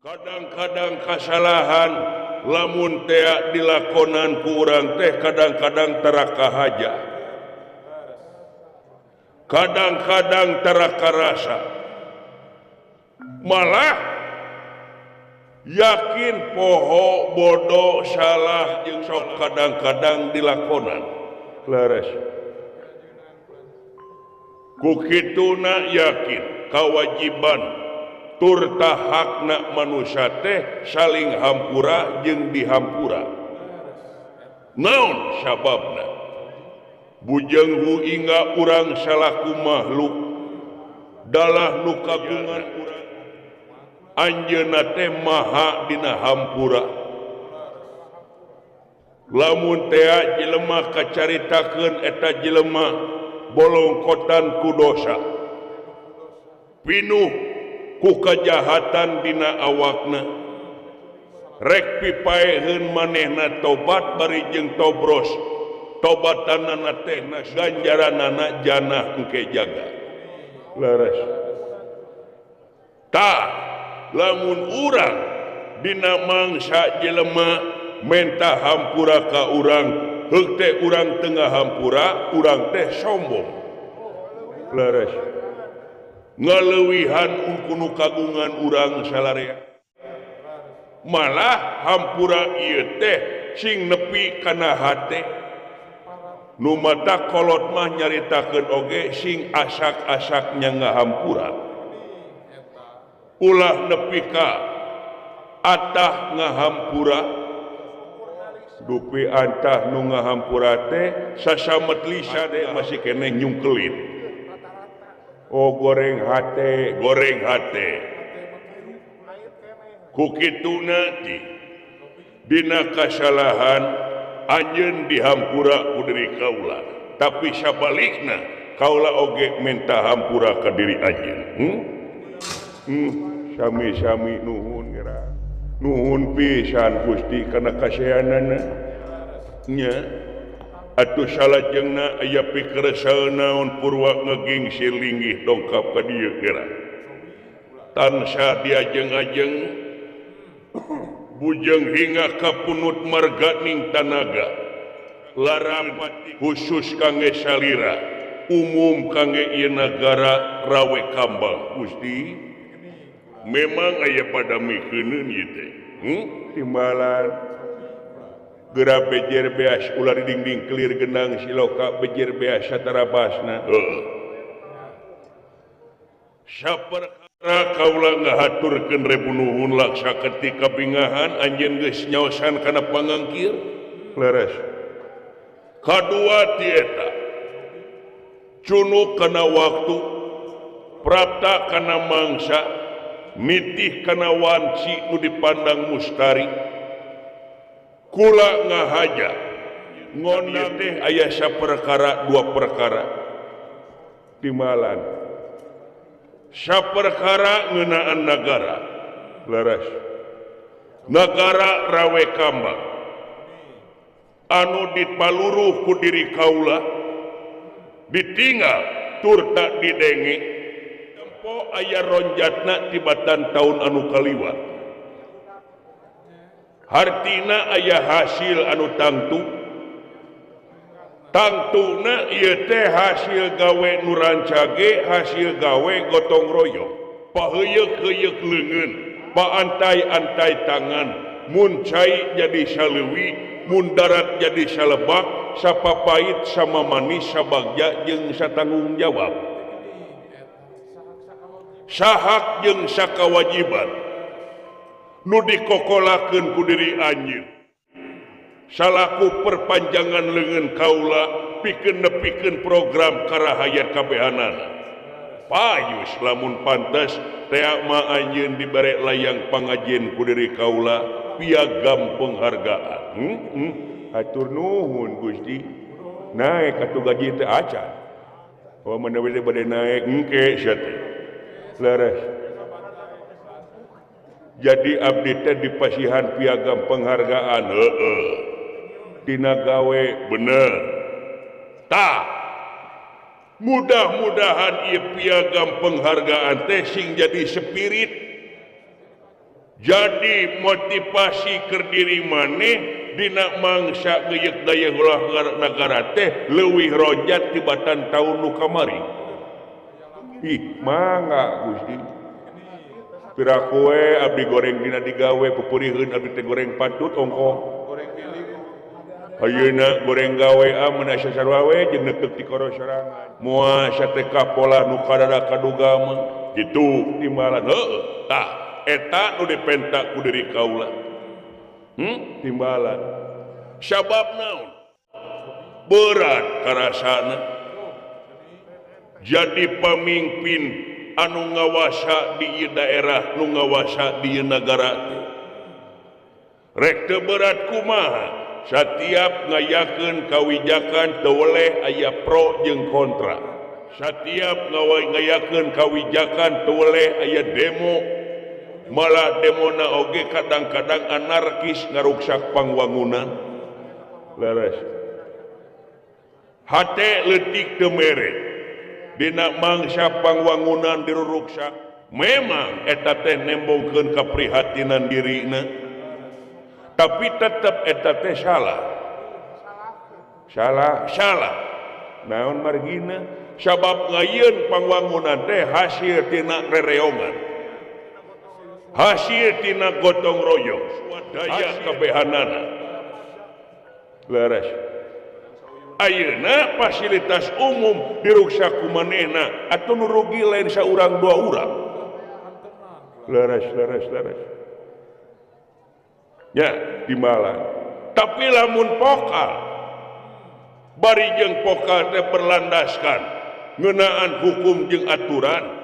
Kadang-kadang kasalahan lamun tea dilakonan ku urang teh kadang-kadang tara kahaja, kadang-kadang tara karasa, malah yakin poho, bodoh, salah jeung sok kadang-kadang dilakonan. Leres ku kituna yakin kewajiban turta hakna manusia teh saling hampura jeung dihampura. Naon sababna? Bujeng huinga urang salaku makhluk dalah nu kagungan urang, anjeunna teh maha dina hampura. Lamun tea jelema kacaritakeun eta jelema bolongkotan ku dosa, pinuh ku kajahatan dina awakna, rek pipaeheun manehna tobat bari jeung tobros, tobatanana teh ganjaranana janah engke jaga. Leres. Tah lamun urang dina mangsa jelema menta hampura ka urang, heuk teh urang tengah hampura, urang teh sombong. Leres. Ngaleuwihan kunu kagungan urang salarea. Malah hampura ieu teh sing nepi kana hate. Nu mata kolot mah nyaritakeun oge sing asak-asaknya ngahampura. Ulah nepi ka atah ngahampura. Dupi antah nu ngahampura teh sasamet lisa teh masih keneh nyungkelin. Oh goreng hate, goreng hate. Ku kituna dina kasalahan anjeun dihampura ku diri kaula, tapi sabalikna kaula oge minta hampura ka diri anjeun. Sami-sami nuhun geura. Nuhun pisan Gusti kana kaseanana. Nya atuh salajengna aya pikeresel naon purwa ngegingsir linggih dongkap ka dieu geura. Tansah diajeng-ajeng bujeng hingga kapunut marganing tanaga, larampati khusus kangge salira, umum kangge ieu nagara rawe kambang. Gusti memang aya pada mikeuneun ieu teh. Timbalan geura bejer beas ulah di dinding kelir genang siloka bejer beas satarabasna. Heeh. Saperkara kaula ngahaturkeun rebu nuhun laksa ketika bingahan anjeun geus nyaosan kana pangangkir. Leres. Kadua ti eta cunuk kana waktu, prapta kana mangsa, nitih kana wanci nu dipandang mustari. Kula ngahaja ngondang teh aya saperkara dua perkara timbalan. Saperkara ngeunaan nagara. Leres. Nagara rawe kambang anu dipaluruh ku diri kaula ditinggal tur tak didenge tempo aya ronjatna tibatan taun anu kaliwat. Hartina aya hasil anu tangtu, tangtuna ieu teh hasil gawe nu rancage, hasil gawe gotong royong, paheuyeuk-heuyeuk leungeun, paantai-antai tangan, mun cai jadi saleuwi, mun darat jadi salebak, sapapait sama manis sabagja jeung satanggung jawab, sahak jeung sakawajiban nu dikokolakeun ku diri anjeun salaku perpanjangan leungeun kaula pikeun nepikeun program karahayat kabehanana. Payus lamun pantes tea ma anjeun dibere layang pangajieun ku diri kaula piagam penghargaan. Hatur nuhun Gusti. Naik atuh gaji teh acan. Oh menawi teh bade naik engke sia teh. Leres. Jadi abdi teh dipasihan piagam penghargaan. Heeh. Dina gawe bener. Tah mudah-mudahan ieu piagam penghargaan teh sing jadi spirit, Jadi motivasi keur diri maneh dina mangsa geuyeuk daya ulah nagara teh leuwih ronjat tibatan taun nu kamari. Ih, mangga Gusti. Pira kowe abdi goreng dina digawe pupuriheun abdi teh goreng patut ongkoh. Ayeuna goreng gawe amun asa sarua we jeung neukeuk ti koro sorangan. Moal sate kapola nu kadada kaduga mah kitu timbalan heueuh. Tah eta nu dipenta ku diri kaula. Timbalan. Sabab naon? Berat karasana. Jadi pamimpin anu ngawasa di ieu daerah, nu ngawasa di ieu nagara teh. Rek teu berat kumaha? Setiap ngayakeun kawijakan teu weleh aya pro jeung kontra. Setiap ngayakeun kawijakan teu weleh aya demo. Malah demona oge kadang-kadang anarkis ngaruksak pangwangunan. Leres. Hate leutik teu mere. Dina mangsa pangwangunan diruruksak. Memang eta teh nembongkeun kaprihatinan dirina. Tapi tetap eta teh salah. Salah, salah. Naon margina? Sabab ngayeun pangwangunan teh hasil tina rereongan. Hasil tina gotong royong, swadaya kabehanana. Leres. Ayeuna fasilitas umum diruksak ku manehna atuh nu rugi lain saurang dua urang. Leres, leres, leres. Ya, timbalan. Tapi lamun pokal bari jeung pokal teh berlandaskan ngeunaan hukum jeung aturan.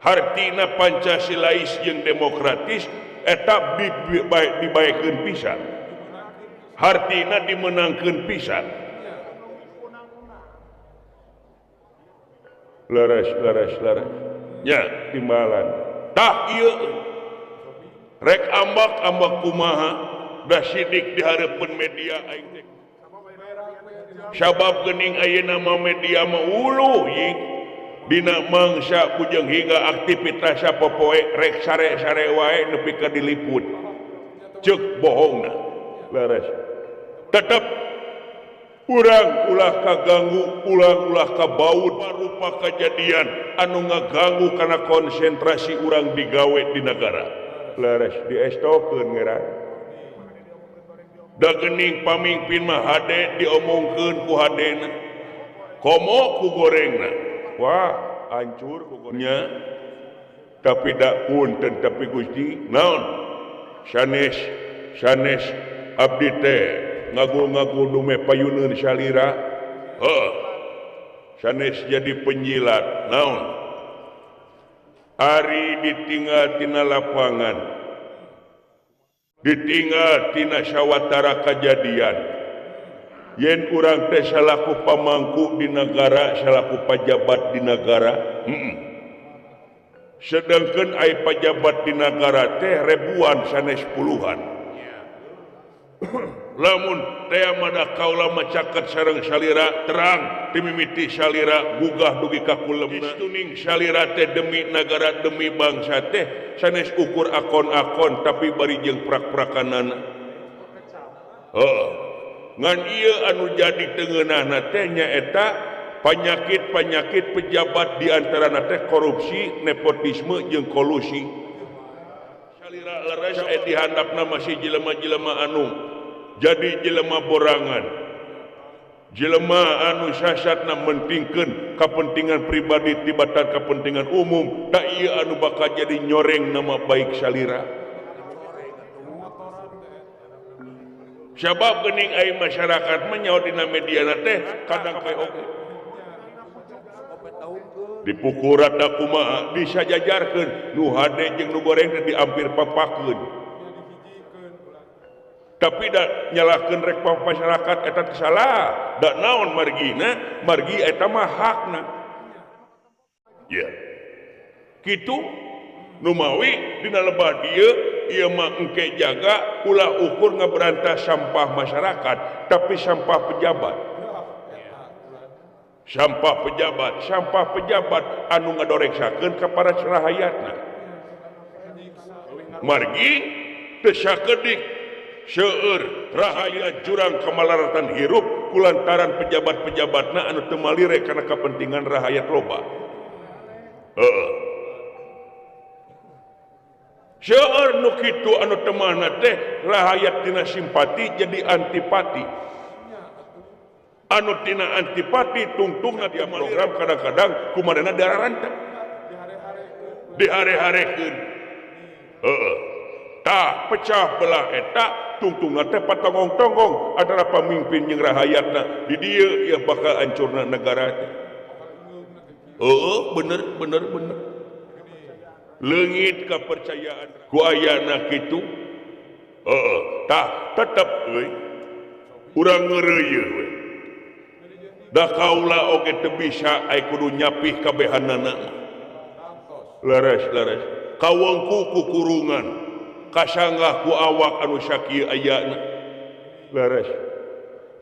Hartina Pancasilais jeung demokratis eta dibaekeun pisan. Hartina dimenangkeun pisan. Leres, leres, leres. Ya, timbalan. Tah ieu rek ambak-ambak kumaha da sidik di hareupeun media aing teh. Sabab geuning ayeuna mah media mah uluh ying dina mangsa bujeng hingga aktivitas sapopoe rek sare-sare wae nepi ka diliput. Ceuk bohongna. Leres. Tetep urang ulah kaganggu, ulah ulah kabaut rupa kejadian anu ngaganggu kana konsentrasi urang digawe di negara. Leres diestokeun ngeran. Da geuning pamimpin mah hade diomongkeun ku hadena. Komo ku gorengna. Wah, hancur ku gorengna. Tapi da punten tapi Gusti, naon? Sanes sanes abdi teh ngagu-ngagu dume payuneun salira. Heuh. Sanes jadi penjilat, naon? Ari ditinggal tina lapangan, ditinggal tina sawatara kajadian. Yen urang teh salaku pamangku di negara, salaku pajabat di negara. Sedangkan ai pajabat di negara teh ribuan sanes puluhan. Lamun teh mada kaula macaket sareng salira terang timimiti salira gugah dugi ka kulemna. Tuning salira teh demi nagara demi bangsa teh sanes ukur akon-akon tapi bari jeung prak-prakanana. Heuh. Ngan ieu anu jadi tengeunahna teh nyaeta penyakit-penyakit pejabat di antarana teh korupsi, nepotisme jeung kolusi. Salira leres dihandapna masih jelema-jelema anu jadi jelema borangan, jelema anu sasatna mentingkeun kepentingan pribadi tibatan kepentingan umum, tak ieu anu bakal jadi nyoreng nama baik salira. Sabab geuning ai masyarakat mah nyaho dina media teh kadang kae oge dipukul rata kumaha bisa jajarkeun nu hade jeung nu goreng teh diampir papakeun. Tapi da nyalahkeun rek masyarakat eta teh salah. Da naon margina? Margi eta mah hakna. Ya. Kitu numawi dina lebah dieu ieu mah engke jaga ulah ukur ngaberantas sampah masyarakat tapi sampah pejabat. Sampah pejabat, sampah pejabat anu ngadoreksakeun ka para rahayatna. Margi teu sakedik seueur rahayat jurang kamalaratan hirup kulantaran pejabat-pejabatna anu teu malire kana kepentingan rahayat loba. Heeh. Seueur nu kitu anu temahna teh rahayat tina simpati jadi antipati. Anu tina antipati tungtungna dia program kadang-kadang kumadana dararantep. Dihare-harekeun. Heeh. Tah pecah belah eta tungtungna teh patonggong-tonggong antara pamimpin jeung rahayatna di dieu ieu bakal hancurna negara teh. Heeh, bener bener bener. Leungit kepercayaan ku ayana kitu. Heeh, tah tetep euy. Urang ngeureuyeuh we. Da kaula oge teu bisa ai kudu nyapih kabehanana. Leres leres. Kawengku ku kurungan. Kasanggah ku awak anu sakieu ayana. Leres.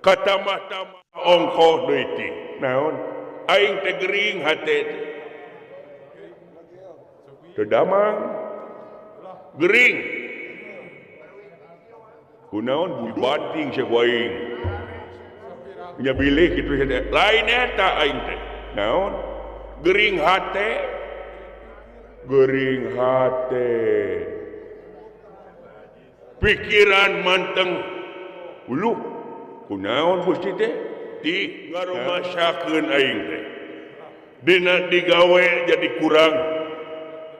Katamah-tamah ongkoh deui teh. Naon? Aing teh gering hate teh. Teu damang. Gering. Kunaon dibanting cek aing. Nya bilih kitu teh. Lain eta aing teh. Naon? Gering hate. Gering hate. Pikiran manteng. Uluh. Kunaon Gusti teh? Ti ngarumasakeun aing teh. Dina digawe jadi kurang.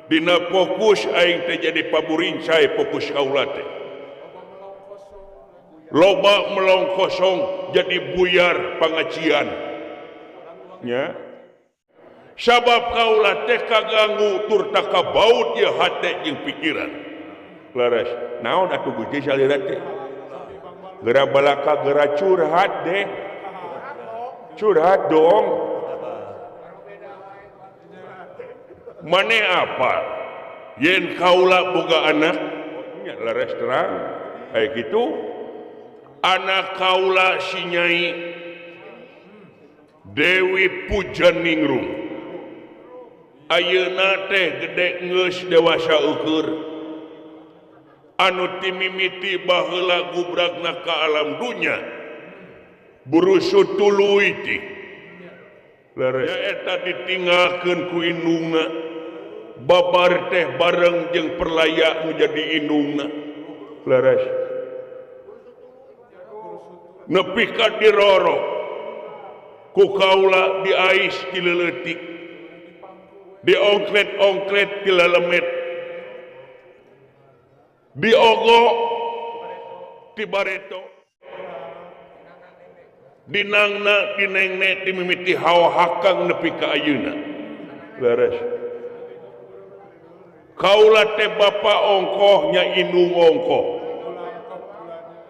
Dina fokus aing teh jadi paburincai fokus kaula teh. Loba melong kosong jadi buyar pengajian. Nya. Sabab kaula teh kaganggu tur takabaut ieu hate jeung pikiran. Leres. Naon atuh Gusti salira teh? Geura balaka geura curhat deh. Curhat dong. Mane apa? Yen kaula boga anak, nya leres terang. Kayak gitu. Anak kaula si Nyai Dewi Pujaningrum. Ayeuna teh gede geus dewasa ukur. Anu timimiti baheula gubragna ka alam dunya. Burusut tuluy teh. Leres. Eta ditinggalkeun ku indungna. Babar teh bareng jeung perlaya nu jadi indungna. Leres. Nepi ka diroro ku kaula diais ti leutik. Diongklet-ongklet ti lelemet. Diogo ti bareto. Dinangna dinengne dimimiti hawa hakang nepi ka ayeuna. Leres. Kaula teh bapa ongkoh nya indung ongkoh.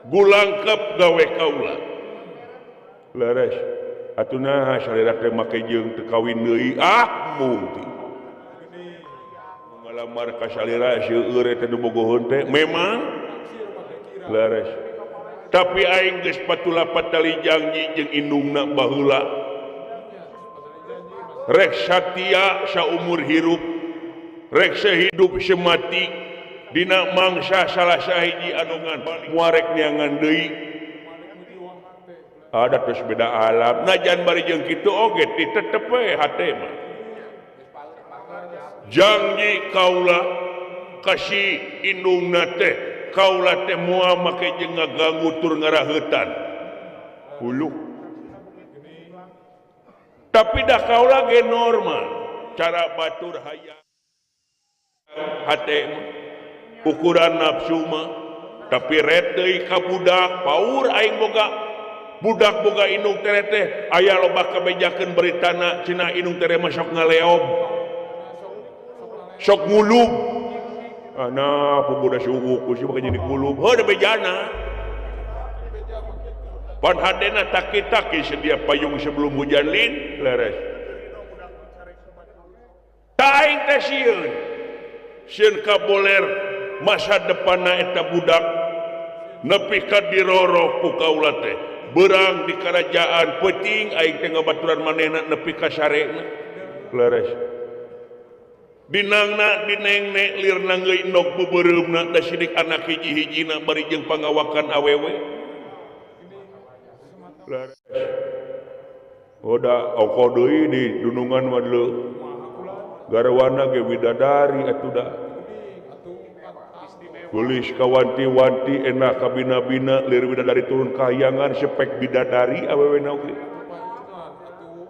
Gulangkep gawe kaula. Leres. Atuh naha salira teh make jeung teu kawin deui ah mung teh. Ngalamar ka salira seueur eta nu bogoheun teh memang leres. Tapi aing geus patulapat tali janji jeung indungna baheula. Rek satia saumur hirup, rek sehidup semati dina mangsa salah sahiji anu ngan muarek neangan deui. Ada terus beda alam. Najan bari jeung kitu oge ditetep we hate mah. Janji kaula kasih indungna teh kaula teh moal make jeung ngaganggu tur ngaraheutan. Huluh. Tapi dah kaula ge normal cara batur hayang hate mah ukuran nafsu mah tapi ret deui ka budak paur aing boga budak boga indung tere teh aya loba kabejakeun beritana cenah indung tere mah sok ngaleob sok ngulub. Ana pemuda suhu ku si bakal jadi kulub heuh da bejana pan hadena taki-taki sedia payung sebelum hujan lin leres. Taing teh sieun sieun kaboler masa depanna eta budak nepi ka diroro ku kaula teh berang di kerajaan peuting aing teh ngabaturan manehna nepi ka sarena leres. Dinangna dinengnek lir nanggeuy endog beubeureumeuna da sidik anak hiji-hijina bari jeung pangawakan awewe. Oda ongkoh deui di dunungan mah deuleu. Garwana ge widadari atuh da. Geulis kawanti-wanti enak kabina-bina lir widadari turun kahyangan sepek bidadari awewena oge.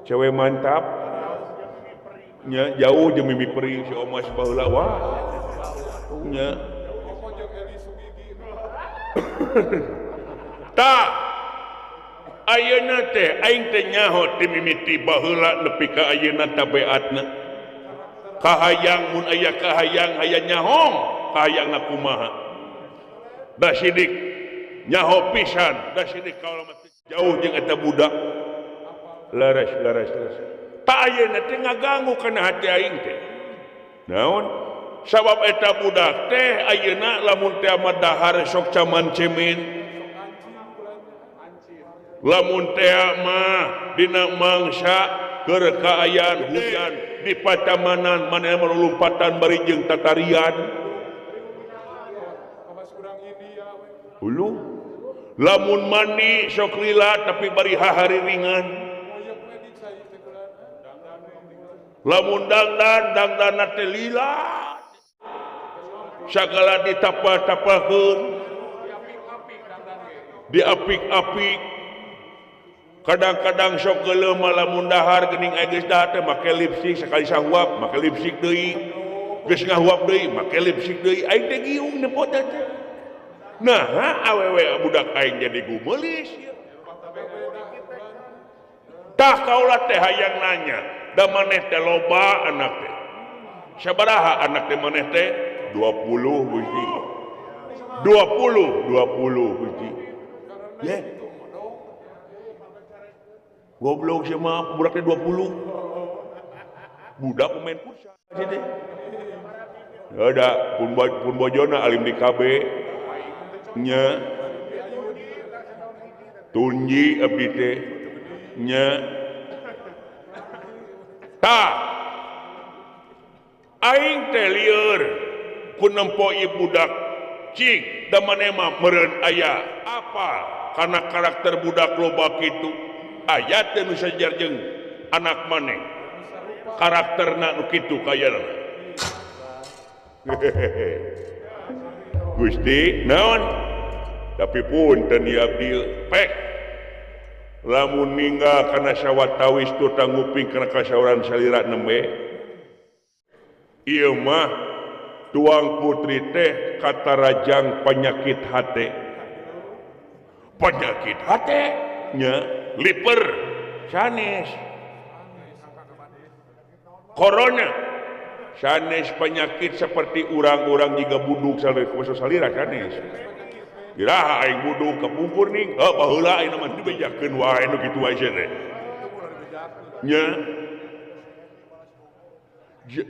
Cewek mantap. Nya jauh jeung mimi peri si Omas baheula wah. Nya. Tah ayeuna teh aing teh nyaho ti mimiti baheula nepi ka ayeuna tabeatna. Kahayang mun aya kahayang aya nyahong, kahayangna kumaha. Da sidik nyaho pisan, da sidik kaula mah jauh jeung eta budak. Laras laras laras. Tak ayeuna teh ngaganggu kana hati aing teh. Naon? Sabab eta budak teh ayeuna lamun teh mah dahar sok caman cemen. Lamun teh mah dina mangsa keur kaayaan hujan di patamanan manehna lompatan bari jeung tatarian. Hulu lamun mandi sok lila tapi bari hahariringan. Lamun dangdan dangdana teh lila sagala ditapal-tapalkeun diapik-apik kadang-kadang sok geuleuh mah lamun dahar geuning aya geus dahar teh make lipstik sakali sahuap make lipstik deui geus ngahuap deui make lipstik deui aing teh giung nempo teh. Nah awewe budak aing jadi gumeulis. Tah kaula teh hayang nanya da maneh teh loba anak teh. Sabaraha anak teh maneh teh? 20 Gusti. 20 Gusti. Ye. Goblok sia mah budak teh 20. Budak pemain futsal sia teh. Da pun bojona alim di KB. Nya. Tunji abdi teh. Nya. Tah aing teh lieur ku nempo ieu budak cik da maneh mah meureun aya apa kana karakter budak loba kitu aya teh nu sajar jeung anak maneh karakterna nu kitu kayana. Gusti naon tapi punten ieu abdi pek lamun ninggal kana sawatawis turta nguping kana kasauran salira nembe ieu mah tuang putri teh katarajang penyakit hate penyakit hate nya liper sanes corona sanes penyakit seperti urang-urang jiga buduk salira sanes. Iraha aing buduk kapungkur ning, heuh baheula aing mah dibejakeun wae nu kitu wae cenah. Nya.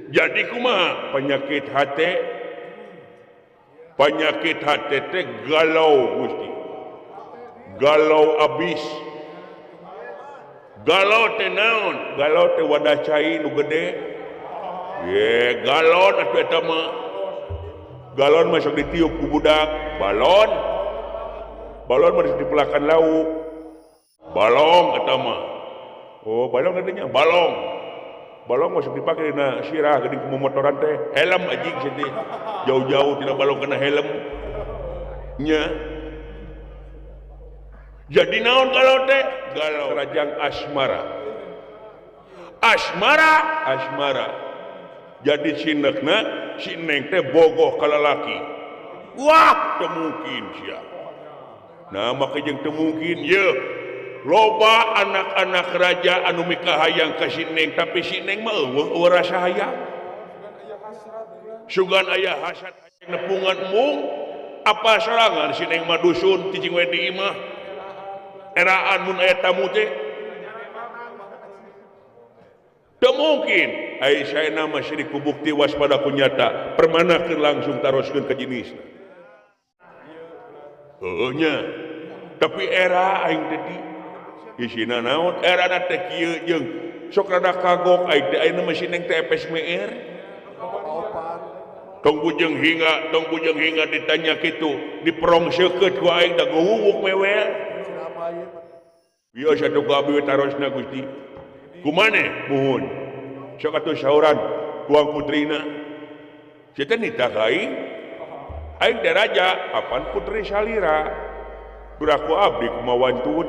Jadi kumaha penyakit hate? Penyakit hate teh galau Gusti. Galau abis. Galau teh naon? Galau teh wadah cai nu gede. Ye, galon atuh eta mah. Galon masuk ditiup ku budak, balon. Balon masuk dipelakan lauk. Balong eta mah. Oh, balong katanya, balong. Balong masuk dipake dina sirah geuning kumotoran teh, helm anjing sia. Jauh-jauh tina balong kena helm. Nya. Jadi naon galau teh? Galau rajang asmara. Asmara, asmara. Jadi sinekna si neng teh bogoh ka lalaki. Wah, teu mungkin sia. Nah, maka jeung teu mungkin ye. Loba anak-anak raja anu mikahayang ka si neng, tapi si neng mah eueuh rasa hayang. Sugan aya hasad nepungan mung apa sorangan si neng mah dusun cicing we di imah. Eraan mun aya tamu teh. Teu mungkin. Ai saena mah sirik ku bukti waspada ku nyata, permanakeun langsung taroskeun ka jenisna. Heueuh nya. Tapi era aing teh di isina naon? Erana teh kieu jeung sok rada kagok aing teh ayeuna mah si neng teh FSMR. Tong bujeng hingga, tong bujeng hingga ditanya kitu, diperong seukeut ku aing da geuwuk mewel. Bieu satu ku abi tarosna Gusti. Kumane? Muhun. Sok atuh sauran tuang putrina. Sia teh nitah ka aing. Aing teh raja, apan putri salira. Piraku abdi kumaha wantun.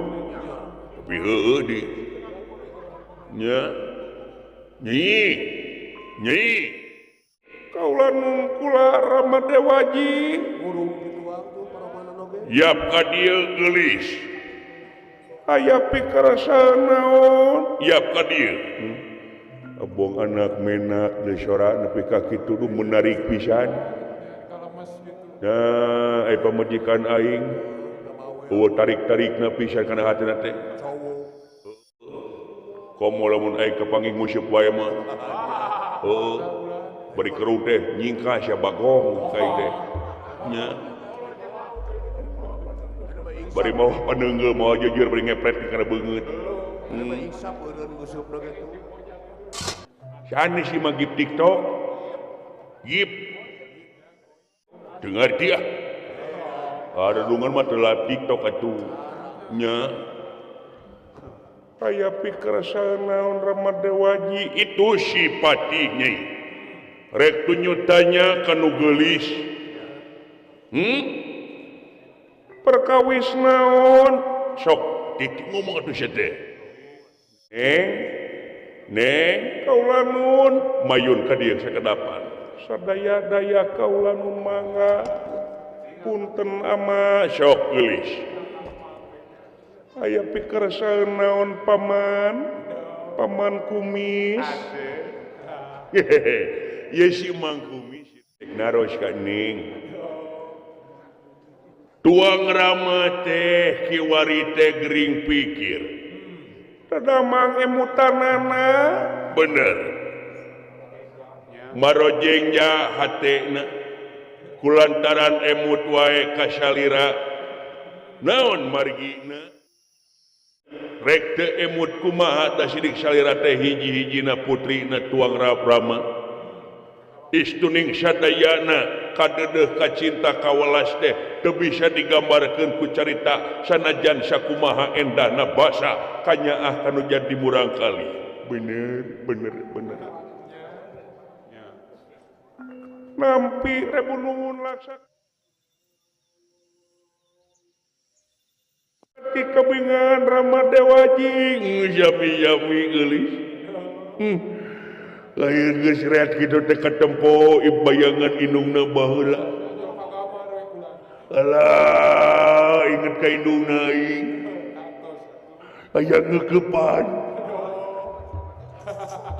Tapi heueuh di. Nya. Nyi. Nyi. Kaula nun kula Rama Dewaji. Yap ka dieu geulis. Aya pikarasa naon? Yap ka dieu. Abong anak menak deui sora nepi ka kitu duh menarik pisan. Nah, ai pamajikan aing eueuh tarik-tarikna pisan kana hatina teh. Komo lamun aing kapanggih nguseup wae mah. Heueuh. Bari keruh teh nyingkah sia bagong ka aing teh. Nya. Bari mawa paneunggeul mawa jeujeur bari ngepret kana beungeut. Sanes ieu mah gip TikTok. Gip. Teu ngarti ah. Adadungan mah teu live TikTok atuh. Nya. Aya pikerasa naon Rama Dewaji itu si patih nyai. Rek tunyutanya kanu geulis. Perkawis naon? Sok titik ngomong atuh sia teh. Neng, neng kaula nun mayun ka dieu sakedapan. Sadaya-daya kaula nun mangga. Punten ama sok geulis. Aya pikersa naon paman? Paman kumis. Hehehe. Ye si Mang Kumis naros ka ning. Tuang Rama teh kiwari teh gering pikir. Tadamang emutanana bener. Marojengnya hatena kulantaran emut wae ka salira. Naon margina? Rek teu emut kumaha da sidik salira teh hiji-hijina putrina Tuang Rama. Istuning sadayana kadedeuh kacinta kawelas teh teu bisa digambarkeun ku carita sanajan sakumaha endahna basa kanyaah kanu jadi murangkali. Bener bener bener. Nampi rebu nuhun laksa ti kabingan Rama Dewaji yami-yami geulis. Lahir geus reat kitu teh katempo bayangan indungna baheula. Alah, inget ka indungna aing. Aya ngeukepan.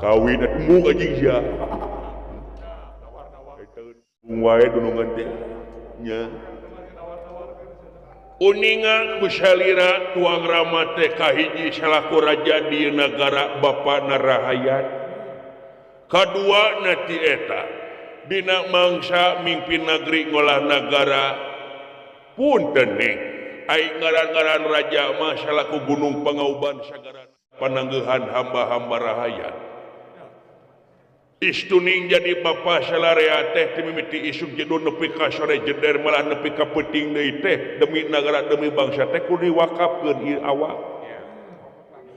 Kawin atuh mung anjing sia. Mung wae dunungan teh. Nya. Uninga ku salira Tuang Rama teh kahiji salaku raja di nagara bapana rahayat. Kadua nati eta dina mangsa mimpin negeri ngolah nagara punten ning ai ngaran-ngaran raja mah salaku gunung pangauban sagara pananggehan hamba-hamba rahayat. Istuning jadi bapa salarea teh ti mimiti isuk jedo nepi ka sore jeder malah nepi ka peuting deui teh demi nagara demi bangsa teh kudu diwakafkeun ieu awak.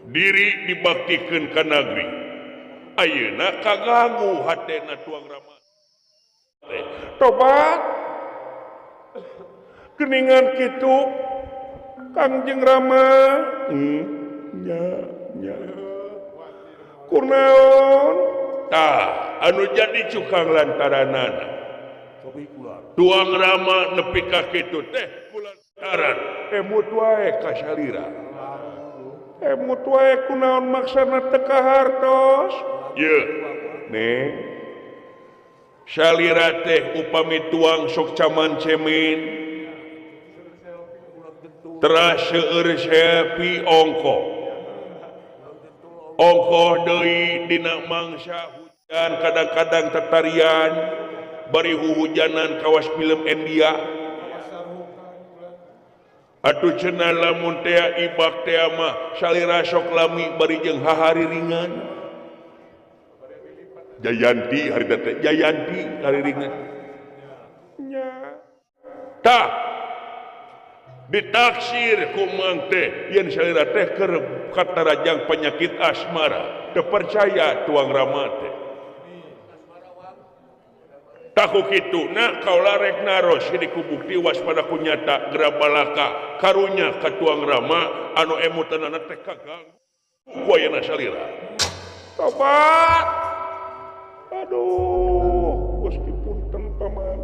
Diri dibaktikeun ka nagri. Ayeuna kaganggu hatena Tuang Rama teh. Tobat geningan kitu Kangjeng Rama. Nya nya. Kunaon? Tah anu jadi cukang lantaranana. Tuang Rama nepi ka kitu teh kulantaran emut wae ka salira. Emut wae kunaon maksana teu kahartos? Ye, neng. Salira teh upami tuang sok caman cemin. Teras seueur sepi ongkoh. Ongkoh deui dina mangsa hujan kadang-kadang tetarian bari huhujanan kawas film India. Atuh cenah lamun tea ibak tea mah salira sok lami bari jeung hahariringan. Jayanti hari teh Jayanti hariringan. Nya. Tah ditaksir ku Mang teh yen salira teh keur katarajang penyakit asmara. Teu percaya tuang Rama teh. Taku kitu na kaula rek naros sidik ku bukti waspada ku nyata gerabalaka karunya ka tuang Rama anu emutanana teh kaganggu ku ayeuna salira. Tobat. Aduh, Gusti punten paman.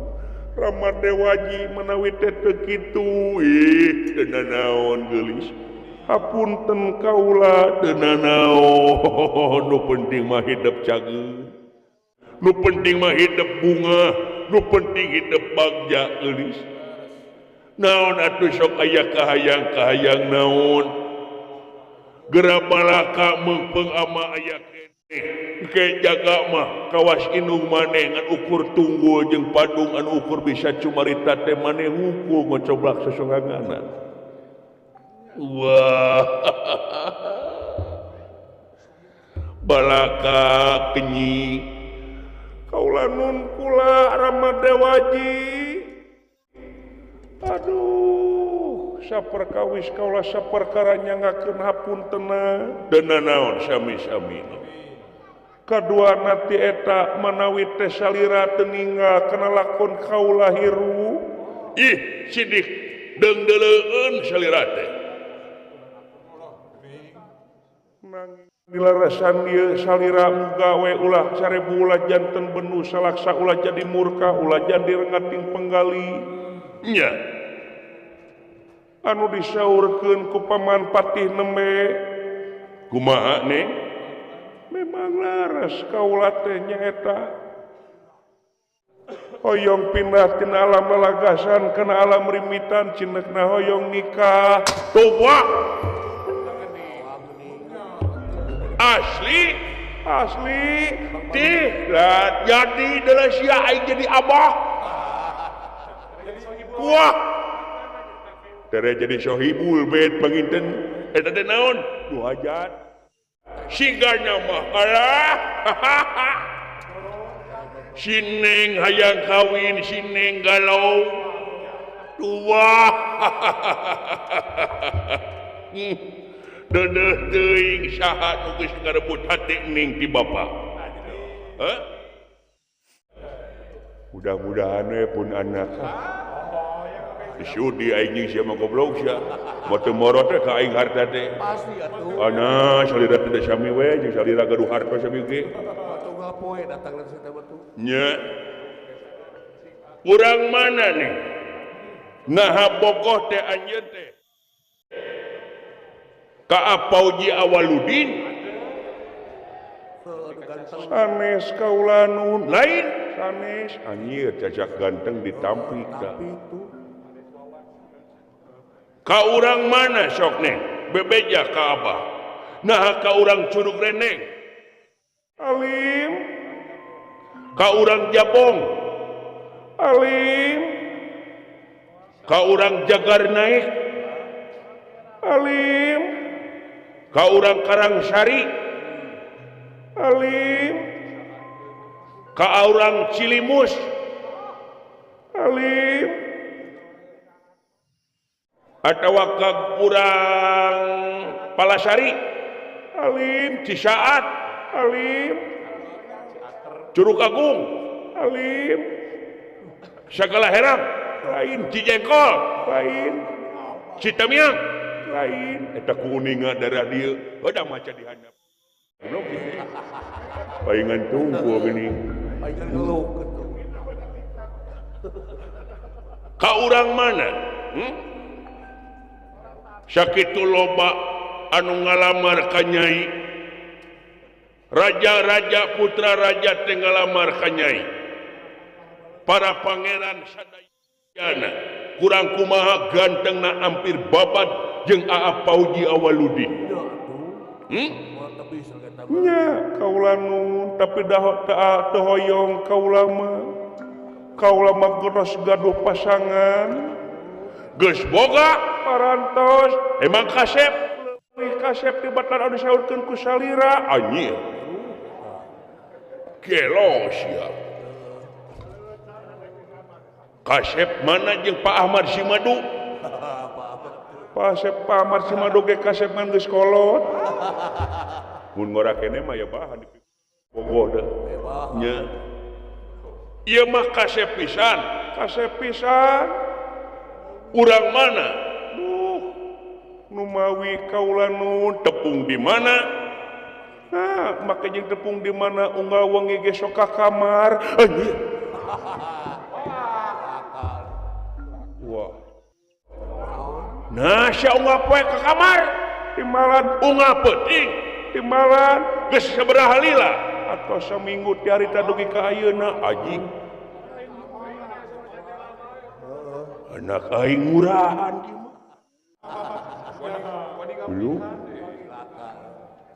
Rama Dewaji menawi teh teu kitu. Ih, teu nanaon geulis. Hapunten kaula teu nanaon. Nu penting mah hidup cageun. Nu penting mah hidup bunga, nu penting hidup bagja geulis. Naon atuh sok aya kahayang-kahayang naon. Gerabalaka meungpeung ama aya keneh. Ke jaga mah kawas indung maneh ngan ukur tunggul jeung padung anu ukur bisa cumarita teh maneh hukum ngocoblak sosoranganan. Wah. Balaka kenyi. Kaula nun kula Rama Dewaji. Aduh, saperkawis kaula saperkara nyangakeun hapuntena. Dena naon sami-sami. Kadua nati eta manawi teh salira teu ninggal kana lakon kaula hirup. Ih, sidik deungdeuleueun salira teh. Dilarasan ieu salira mugawe ulah sarebu ulah janten benu salaksa ulah jadi murka ulah jadi rengating penggali nya anu disaurkeun ku paman patih nembe kumaha nih memang laras kaula teh nyaeta hoyong pindah tina alam lalagasan kana alam rimitan cinekna hoyong nikah toba asli asli tih lah jadi adalah sia aing jadi abah wah tere jadi sohibul bait panginten eta teh naon nu hajat sigana mah alah si Neng hayang kawin si Neng galau wah dedeh teuing saha nu geus ngarebut hati ning ti bapa. Hah? Mudah-mudahan we pun anak. Disudi aing jeung sia mah goblok sia. Moal teu morot teh ka aing harta teh. Pasti atuh. Ana salira teh sami we jeung salira gaduh harta sami ge. Tunggal poe datang dari situ batu. Nya. Urang mana nih? Naha bogoh teh anjeun teh. Ka Pauji Awaludin sanes kaula nun lain sanes anjir cacak ganteng ditampik ka ka urang mana sok neng bebeja ka abah naha ka urang Curug Reneng alim ka urang Jabong alim ka urang Jagar Naik alim ka urang Karangsari alim ka urang Cilimus alim atawa ka urang Palasari alim Cisaat alim Curug Agung alim Sagala Herang lain Cijengkol lain Citamiang lain eta kuninga darah dieu udah maca di handap goblok paingan tunggu geuning paingan ngeluk kitu ka urang mana sakitu loba anu ngalamar ka nyai raja-raja putra raja teh ngalamar ka nyai para pangeran sadayana kurang kumaha gantengna hampir babat jeung Aa Pauji Awaludin. Nya kaula nun tapi dah teu hoyong kaula mah. Kaula mah geus gaduh pasangan. Geus boga parantos. Emang kasep leuwih kasep di batan anu disaurkeun ku salira anjir. Gelo sia. Kasep mana jeung Pak Ahmad Simadu? Pak Pak Ahmad Simadu ge kasep ngan geus kolot. Mun ngora kene mah ya bahan bogoh deh. Nya. Ieu mah kasep pisan, kasep pisan. Urang mana? Duh. Numawi kaula nun tepung di mana? Nah, make jeung tepung di mana unggal wengi ge sok ka kamar. Anjir. Wah. Nah, sia unggal poe ka kamar. Timbalan unggal peuting, timbalan geus sabaraha lila atau saminggu ti harita dugi ka ayeuna anjing. Anak aing murahan kieu mah. Belum.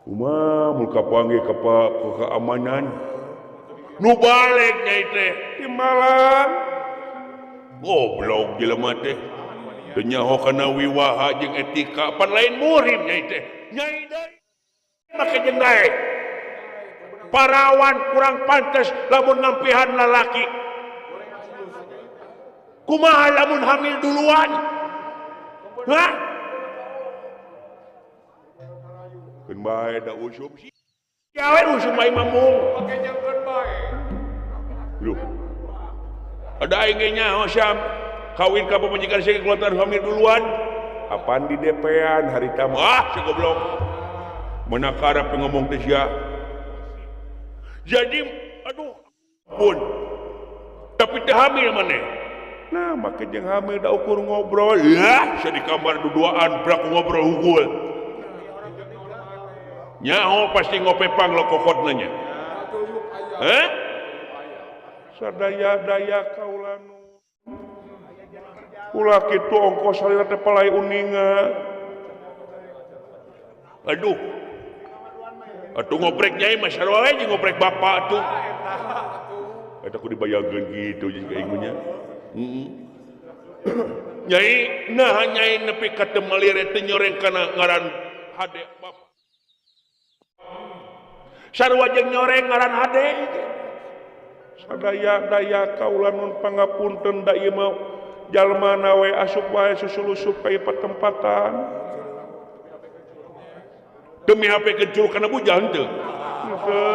Kumaha mun kapanggih ka keamanan. Nu balik nyai teh timbalan. Goblok jelema teh. Teu nyaho kana wiwaha jeung etika pan lain muhrim nyai teh. Nyai deui make jeung daek. Parawan kurang pantes lamun ngampihan lalaki. Kumaha lamun hamil duluan? Hah? Keun bae da usum si. Gawe usum aing mah mung. Loh. Ada aing ge nyaho syam kawin ka pamajikan sia keluarga hamil duluan. Apaan di DP-an harita mah? Ah, si goblok. Meuna karep ngomong teh sia. Jadi aduh pun. Tapi teu hamil maneh. Nah, make jeung hamil da ukur ngobrol. Yah, sia di kamar duduaan brak ngobrol hungkul. Nyaho pasti ngopepang lo kokotna nya. Heh? Sadaya-daya kaula nu ulah kitu ongkos salira teh palai uninga. Aduh. Atuh ngoprek nyai mah sarua we jeung ngoprek bapak atuh. Eta ku dibayangkeun kitu jeung ka ingunya. Heeh. Nyai nah nyai nepi ka teu malire teh nyoreng kana ngaran hade bapak. Sarua jeung nyoreng ngaran hade. Sadaya-daya kaula nun pangapunten da ieu mah jalma na we asup wae susulusup ka ieu patempatan. Demi HP kencur kana bujang teu. Henteu.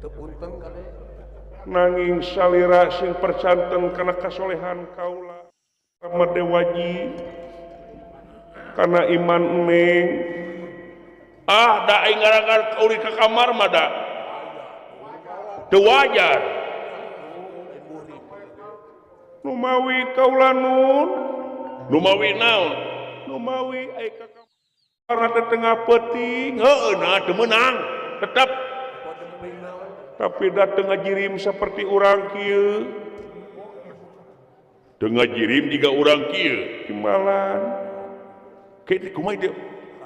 Teu punten kade. Nanging salira sing percanten kana kasolehan kaula. Ahmad Dewaji kana iman neng. Ah, da aing ngarangar kauri ka kamar mah da. Teu wajar. Numawi kaula nun, numawi naon? Numawi ai ka kamar teh tengah peuting, heueuh nah teu meunang, tetep. Tapi da teu ngajirim saperti urang kieu. Teu ngajirim jiga urang kieu, timbalan. Kieu kumaha teh?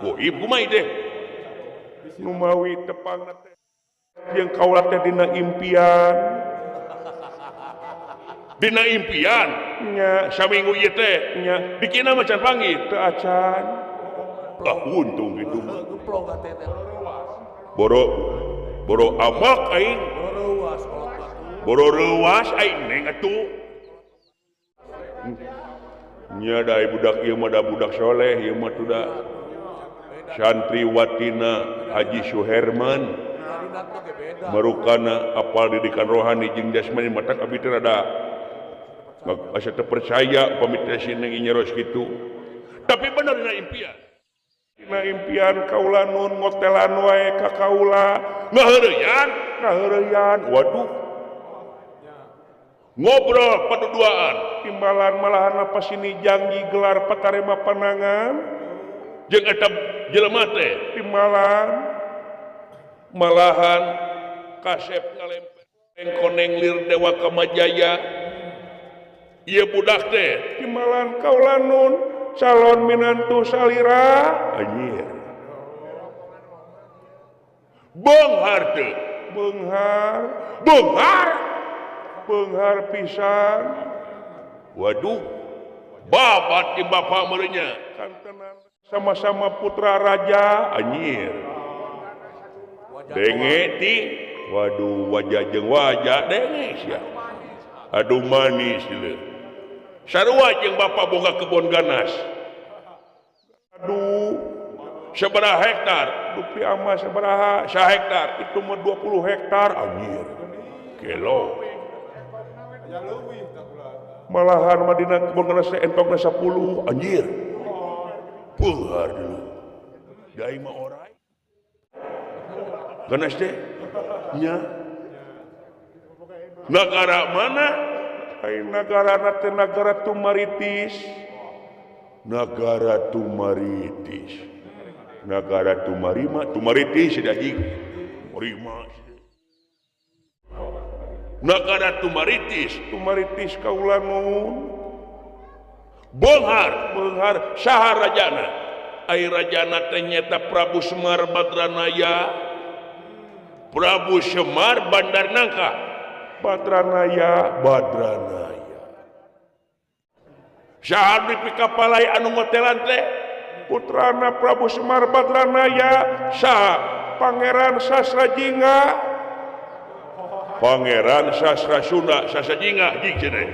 Goib kumaha teh? Numawi tepang teh jeung kaula teh dina impian. Dina impian nya saminggu ieu teh nya dikina mah can panggih teu acan. Ah untung kitu mah. Boro boro amak aing. Boro reuas aing neng atuh. Nya da budak ieu mah da budak soleh ieu mah tuh da. Santriwatina Haji Suherman marukana apal didikan rohani jeung jasmani matak abi teh rada asa teu percaya upami teh si neng nyeros kitu. Tapi bener dina impian. Dina impian kaula nun ngotelan wae ka kaula. Ngaheureyan, ngaheureyan. Waduh. Ngobrol paduduaan, timbalan malahan apa sini janji gelar patarema panangan. Jeung eta jelema teh timbalan malahan kasep ngalempeng koneng lir Dewa Kamajaya. Ieu budak teh timbalan kaula nun calon minantu salira anjir. Beunghar teu? Beunghar, beunghar, beunghar pisan. Waduh, babat di bapak meureunnya. Kantenan sama-sama putra raja anjir. Denge ti Waduh wajah jeung wajah denge sia. Aduh manis leuh. Sarua jeung bapak boga kebon ganas. Aduh sabaraha hektar? Dupi ama sabaraha? Sa hektar itu mah 20 hektar anjir. Gelo. Malahan Madinah kebon ganas entongna 10 anjir. Beunghar dulu. Da aing mah orai. Ganas teh nya. Nagara mana? Ai nagara teh nagara Tumaritis. Nagara Tumaritis. Nagara Tumarima, Tumaritis anjing. Rima. Nagara Tumaritis, Tumaritis kaula nuhun. Beunghar, beunghar saha rajana? Ai rajana teh nyaeta Prabu Semar Badranaya. Prabu Semar Bandar Nangka. Badranaya, Badranaya. Saha dipikapalai anu ngotelan teh? Putrana Prabu Semar Badranaya, saha? Pangeran Sasrajingga. Pangeran Sastra Sunda, Sasrajingga jig cenah.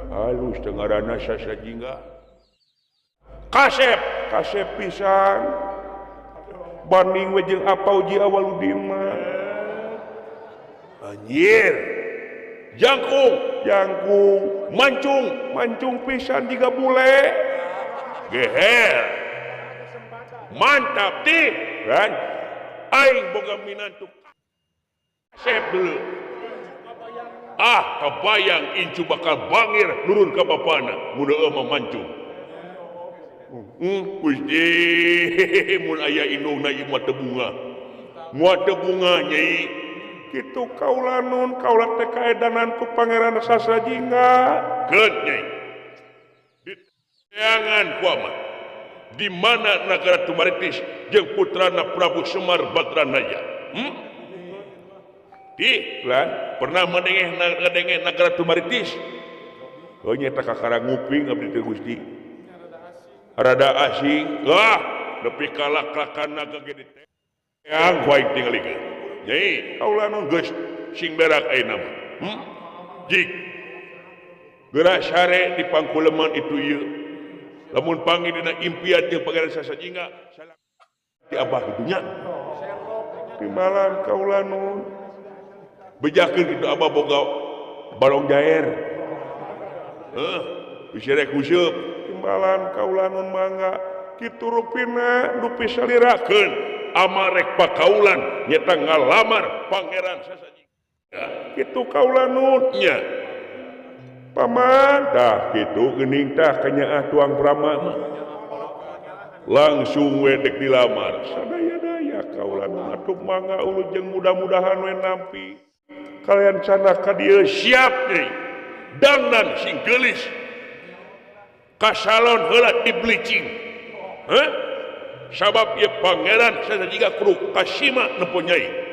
Halus teh ngaranna Sasrajingga. Kasep, kasep pisan. Banding we jeung Apauji Awaludin mah. Anjir. Jangkung, jangkung, mancung, mancung pisan jiga bule. Geher. Mantap tih, kan? Aing boga minantu kasep dulu. Ah, kabayang incu bakal bangir nurun ka bapana mun eueuh mah mancung. Gusti, mun aya indungna ieu mah teu bunga. Moal teu bunga nyai. Kitu kaula nun, kaula teh kaedanan ku Pangeran Sasrajingga. Keun nyai. Diteangan ku amat. Di mana nagara Tumaritis jeung putrana Prabu Semar Badranaya? Di lan pernah madenge ngadenge nagara Tumaritis? Heuh nya teh kakara nguping abdi teh Gusti. Rada asing, wah nepi ka lak-lakan naga ge diteang ku aing tingalikeun. Nyai, kaula nu geus sing berak ayeuna mah. Jik. Geura sare di pangkuleman itu ieu. Lamun panggih dina impian jeung Pangeran Sasrajingga, salah di abah kitu nya. Timbalan kaula nun. Bejakeun kitu abah boga balong jair. Heuh, bisi rek huseup. Timbalan kaula nun mangga kitu rupina dupi salirakeun amarek pakaulan nyata ngalamar Pangeran Sasrajingga. Kitu kaula nun nya. Paman tah kitu geuning tah kanyaah tuang Brahma mah. Langsung we dek dilamar. Sadaya-daya kaula nun atuh mangga ulu jeung mudah-mudahan we nampi. Kalian canah ka dieu siap deui. Dangdan sing geulis. Ka salon heula di bleaching. Heh? Sabab ieu Pangeran Sasrajingga kudu kasima nempo nyai.